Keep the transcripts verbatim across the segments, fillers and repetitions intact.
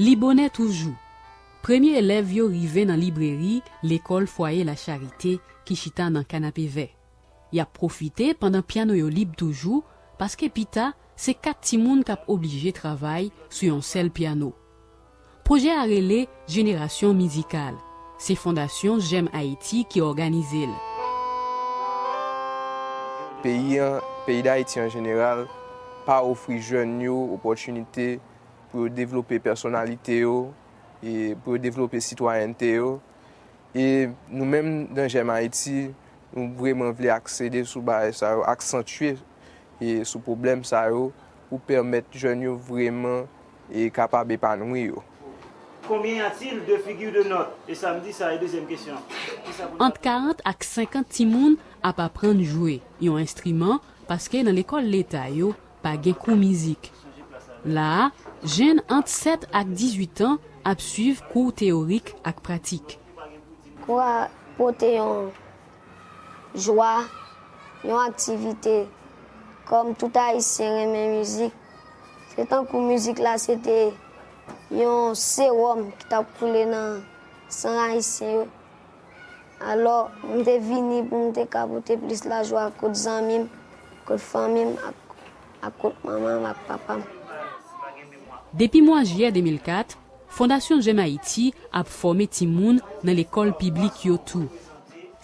Li bonè toujou. Premye elèv yo rive nan libreri Lekòl Fwaye Lacharite ki chita nan Kanapevè. Y ap pwofite pandan pyano yo lib toujou, paske pita, se kat timoun k ap oblije travay sou yon sèl pyano. Pwojè a rele Jenerasyon Mizikal. Se Fondasyon Jèm Ayiti ki òganize l. Peyi an, peyi Dayiti an jeneral, pa ofri jèn yo opòtinite pou yo devlope pèsonalite yo, e pou yo devlope sitwayènte yo. E nou menm nan Jèm Ayiti, nou vrèman vle aksede sou bagay sa yo, aksantye e sou pwoblèm sa yo pou pèmèt jèn yo vrèman e kapab epanwi yo. Combien y a-t-il de figures de notes? E sa m di sa e dezyèm kesyon. Ant karant ak senkant timoun ap aprann jwe yon enstriman paske nan lekòl leta yo pa gen kou mizik. La a, jèn ant sèt ak dizuit an ap swiv kou teyorik ak pratik. Kou a pote yon jwa, yon aktivite. Kòm tout Ayisyen renmen mizik, se tankou mizik la se te yon sewòm ki t ap koule nan san Ayisyen yo. Alò, m te vini pou m te ka pote plis lajwa kot zanmi m, kot fanmi m, ak, ak kot manman m ak papa m. Depi mwa jiyè de mil kat, Fondasyon Jèm Ayiti ap fòme timoun nan lekòl piblik yo tou.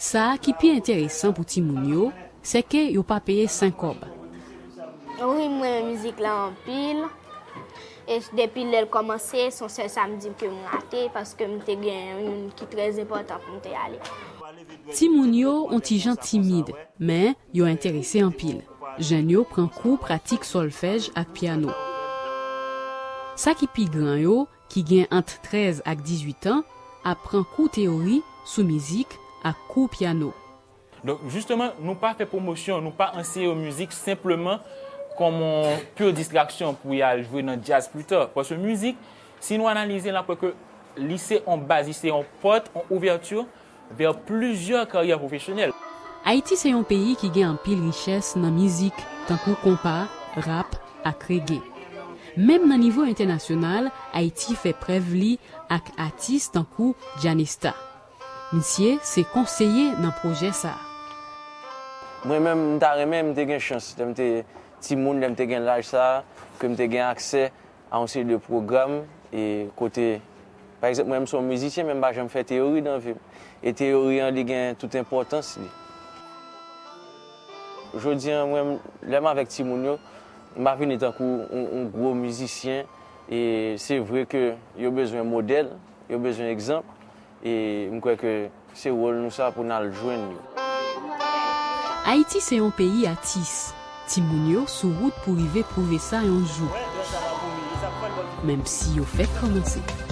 Sa ki pi enteresan pou timoun yo, se ke yo pa peye senkòb. Wi, m renmen mizik la anpil. E depi lè l kòmanse, se yon sèl samdi ke m rate, paske m te gen youn ki trè enpòtan pou m te ale. Timoun yo on ti jan timid, men yo enterese anpil. Jèn yo pran kou pratik sòlfèj ak pyano. Sa ki pi gran yo, ki gen ant trèz ak dizuit an, ap pran kou teyori sou mizik ak kou pyano. Donk, jisteman, nou pa fè pwomosyon, nou pa anseye yo mizik senpleman kòm yon pur distraksyon pou y al jwe nan djaz pita. Paske mizik, si nou analize, n ap wè ke li se yon baz, li se yon pòt, yon ouvèti vè plizyè karyè pwofesyonèl. Ayiti se yon peyi ki gen anpil richès nan mizik, tankou konpa, rap, ak rege. Menm nan nivo entènasyonal, Ayiti fè prèv li ak atis tankou Djanesta. Misye se konseye nan pwojè sa a. Mwen menm, m ta renmen m te gen chans, lè m te timoun, lè m te gen laj sa a, ke m te gen aksè a yon seri de pwogram, e kote, pa egzanp, mwen menm, m se yon mizisyen, men m pa janm fè teyori nan vi m. E teyori an, li gen tout enpòtans li. Jodi a, mwen, lè m avèk timoun yo, m pa vini tankou yon, yon gwo mizisyen, e se vre ke yo bezwen modèl, yo bezwen egzanp, e m kwè ke se wòl nou sa pou n al jwenn yo. Ayiti se yon peyi atis. Timoun yo sou wout pou rive pwouve sa yon jou. Menm si yo fèk kòmanse.